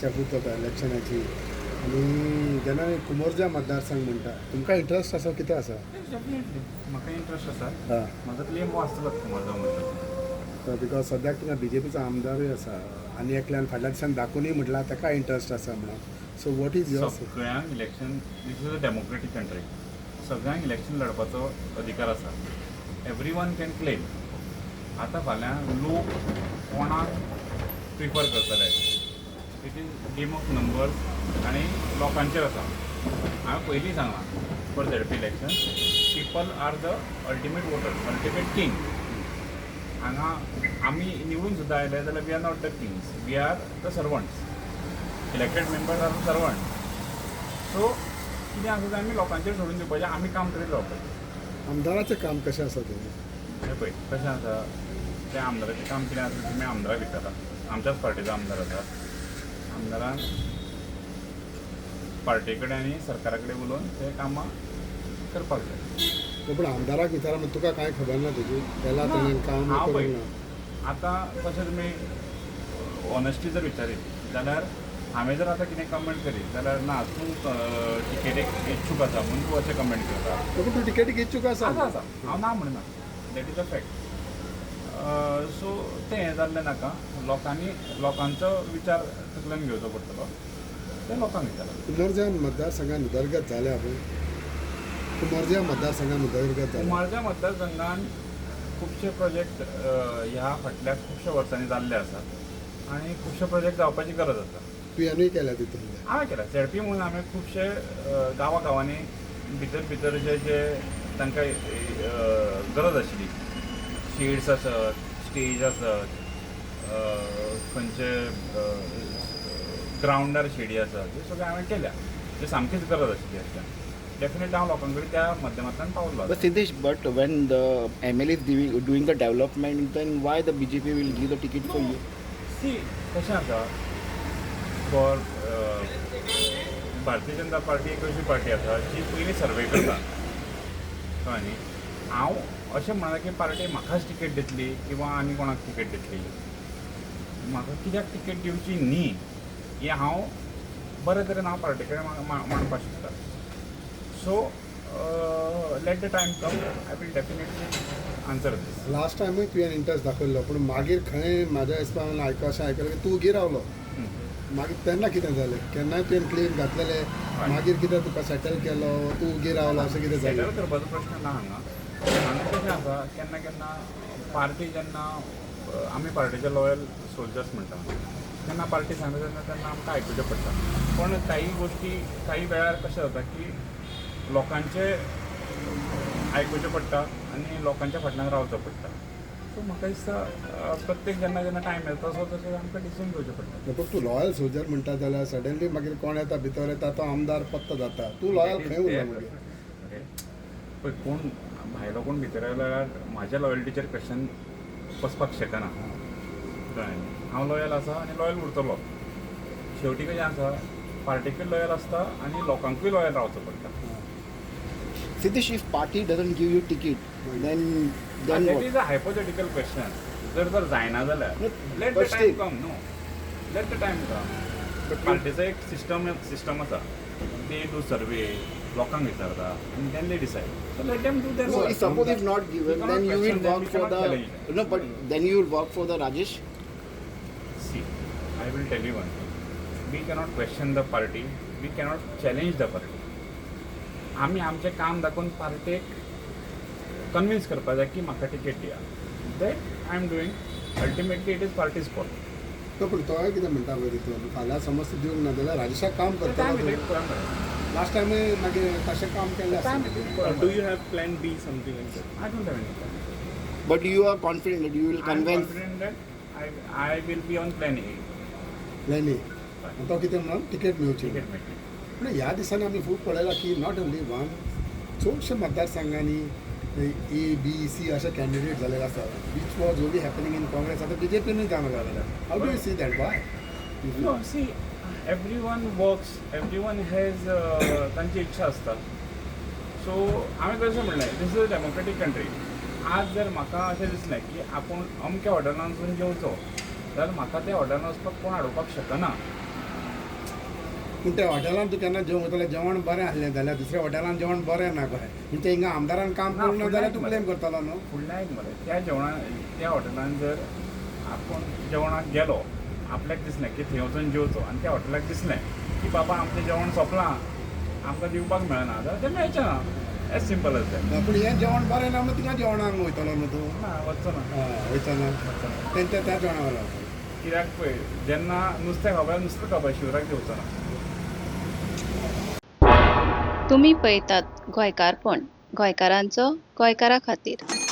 चर्चा खूब जाता इलेक्शनाची आनी जेन्ना कुंभारजुव्यां मतदारसंघ म्हणटा, तुमकां इंट्रस्ट आसा, कितें आसा? डेफिनेटली म्हाका इंट्रस्ट आसा. हां. म्हाजो क्लेम हो आसतलोच कुमारजांव म्हणटा. Because सद्याक तुमकां बीजेपीचो आमदारूय आसा आनी एकल्यान फाटल्या दिसान दाखोवनूय म्हटलां ताका इंट्रस्ट आसा म्हणून. So what is your सगळ्यांक election, this is a democratic country, सगळ्यांक इलेक्शन लढपाचो अधिकार आसा. Every one can claim. आतां फाल्यां लोक कोणाक प्रिफर करतले, it is game of numbers आनी लोकांचेर आसा. हांवें पयलीं सांगलां, for ZP election people are the ultimate voter, ultimate king. हांगा आमी निवडून सुद्दां आयले जाल्यार we are not the kings, we are the servants. Elected members are servant. So कितें आसा तें आमी लोकांचेर सोडून दिवपाचें, आमी काम करीत रावपाचें. आमदाराचें काम कशें आसा तें? हें पळय कशें आसा तें, आमदाराचें काम कितें आसा तुमी आमदाराक विचारा. आमच्याच पार्टीचो आमदार आसा. आमदारान पार्टे कडेन आनी सरकारा कडेन उलोवन ते कामां करपाक जाय. पूण आमदाराक विचारा म्हण तुका कांय खबर ना तेजी? केला तेणें काम? हांव पळय करूंक ना? आतां कशें, तुमी ऑनेस्टली जर विचारीत जाल्यार हांवें जर आतां कितें कमेंट करीत जाल्यार ना तूं टिकेटीक इच्छूक आसा म्हणून तूं अशें कमेंट करता. पूण तूं टिकेटीक इच्छूक आसा? आसा आसा, हांव ना म्हणना, that is a fact. So तें हें जाल्लें नाका. लोकांनी लोकांचो विचार तकल्यान घेवचो पडटलो, तें लोकांक विचारा. कुंभारजुव्यां मतदारसंघान उदरगत जाल्या पळय, कुंभारजुव्यां मतदारसंघान उदरगत जाल्या? कुमारजा मतदारसंघान खुबशे प्रोजेक्ट ह्या फाटल्या खुबश्या वर्सांनी जाल्ले आसात आनी खुबशे प्रोजेक्ट जावपाची गरज आसा. तुवेंनूय केल्या तितूंतले? हांवें केला. झेडपी म्हणून हांवें खुबशे गांवा गांवांनी भितर भितर जे जे तांकां गरज आशिल्ली, शेड्स आसत, स्टेज आसत, खंयचे ग्रावंडार शेडी आसत, त्यो सगळ्यो हांवें केल्या. त्यो सामकीच गरज आशिल्ली आसल्यान डेफिनेटली हांव लोकां कडेन त्या माध्यमांतल्यान पावलो. But Siddesh, but when the MLA is doing the development, then why the BJP will give the ticket for you? See, कशें आसा, फॉर भारतीय जनता पार्टी एक अशी पार्टी आसा जी पयलीं सर्वे करता, कळ्ळें न्ही? हांव अशें म्हणना की पार्टी म्हाकाच टिकेट दितली किंवा आनी कोणाक टिकेट दितली. म्हाका कित्याक टिकेट दिवची न्ही हें हांव बरे तरेन हांव पार्टी कडेन मांडपाक शकता. So let the time come, I will definitely answer this. Last टायमूय तुवें इंट्रस्ट दाखयल्लो, पूण मागीर खंय म्हाज्या हिसपान अशें आयकलें की तूं वगी रावलो. मागीर तेन्ना कितें जालें? केन्नाय तुवें क्लेम घातलेले, मागीर कितें तुका सेटल केलो, तूं वगी रावलो, अशें कितें जालें? सेटल करपाचो प्रश्न ना हांगा. हांगा कशें आसा, केन्ना केन्ना पार्टी जेन्ना आमी पार्टीचे लॉयल सोल्जर्स म्हणटा, तेन्ना पार्टी सांगता तेन्ना तेन्ना आमकां आयकुचें पडटा. पण काही गोश्टी काही वेळार कशें जाता की लोकांचे आयकुचें पडटा आनी लोकांच्या फाटल्यान रावचो पडटा. सो म्हाका दिसता प्रत्येक जेन्ना जेन्ना टायम येता तसो तसो आमकां डिसिजन घेवचें पडटा. पूण तूं लॉयल सोल्जर म्हणटा जाल्यार सडनली मागीर कोण येता, भितर येता, तो आमदार पत्तो जाता. तूं लॉयल खंय उरला मागीर? पळय, कोण भायलो कोण भितर आयलो जाल्यार म्हाज्या लॉयल्टीचेर क्वेश्चन बसपाक शकना, कळ्ळें न्ही? हांव लॉयल आसा आनी लॉयल उरतलो. शेवटी कशें आसा, पार्टीकूय लॉयल आसता आनी लोकांकूय लॉयल रावचो पडटा. Siddesh, if party doesn't give you ticket, then that what? Is a hypothetical question. जर जर जायना जाल्यार No, let the but time still. Come, no, let the time come. पार्टीचो एक सिस्टम सिस्टम आसा, they do सर्वे, लोकांक विचारता आनी then they decide. So let them do their No, if suppose if not We given, cannot then you will question them, work we for cannot the challenge them. No, but then you will work for the Rajesh. See, I will tell you one thing. We cannot question the party. We cannot challenge the party. आमी आमचें काम दाखोवन पार्टेक convince करपा जाय की म्हाका ticket दिया. That I am doing. Ultimately it is party's call. तो पूण तोय कितें म्हणटा पळय, तितून फाल्यां समज दिवंक ना जाल्यार राजेशाक काम करतलो. लास्ट टायमूय मागीर तशें काम केल्लें आसा. Do you have plan B, something like that? I don't have any plan. But you are confident that you will I am convince. Confident that I will be on plan A. Plan A. आनी तो कितें म्हणून ticket मेळची. Ticket मेळटली. पूण ह्या दिसांनी आमी खूब पळयलां की not only one, चडशे मतदारसंघांनी ए बी सी अशे कॅन्डिडेट जाल्ले आसा, which was only happening in Congress. आतां बीजेपीनूय जावंक लागला. How do you see that? Why? No, see, everyone works, everyone has तांची इच्छा आसता. सो हांवें कशें म्हणलें, this is a democratic country. आज जर म्हाका अशें दिसलें की आपूण अमक्या हॉटेलान वचून जेवचो जाल्यार म्हाका त्या हॉटेलान वचपाक कोण आडोवपाक शकना. पूण त्या हॉटेलान तूं केन्ना जेवंक वतलो, जेवण बरें आसलें जाल्यार दुसऱ्या हॉटेलान जेवण बरें ना कशें म्हणजे ते हिंगा आमदारान काम ना, करूंक ना जाल्यार तूं फुडल्यान क्लेम करतलो न्हू. फुडलें आयक मरे, त्या जेवणा त्या हॉटेलान जर आपूण जेवणाक गेलो, आपल्याक दिसलें की थंय वचून जेवचो आनी त्या हॉटेलाक दिसलें की बाबा आमचें जेवण सोंपलां, आमकां दिवपाक मेळना जाल्यार तें मेळचें ना. As simple as that. पूण हें जेवण बरें ना म्हणून थिंगा जेवणाक वयतलो न्हू तूं? ना, वचचो ना. हय, वयचो ना. वचचो ना. तेंच्या त्या जेवणा वयलो. कित्याक पळय, जेन्ना नुस्तें खावपा नुस्तें खावपा, शिवराक जेवचो ना. तुमी पळयतात गोंयकारपण, गोंयकारांचो गोंयकारा खातीर.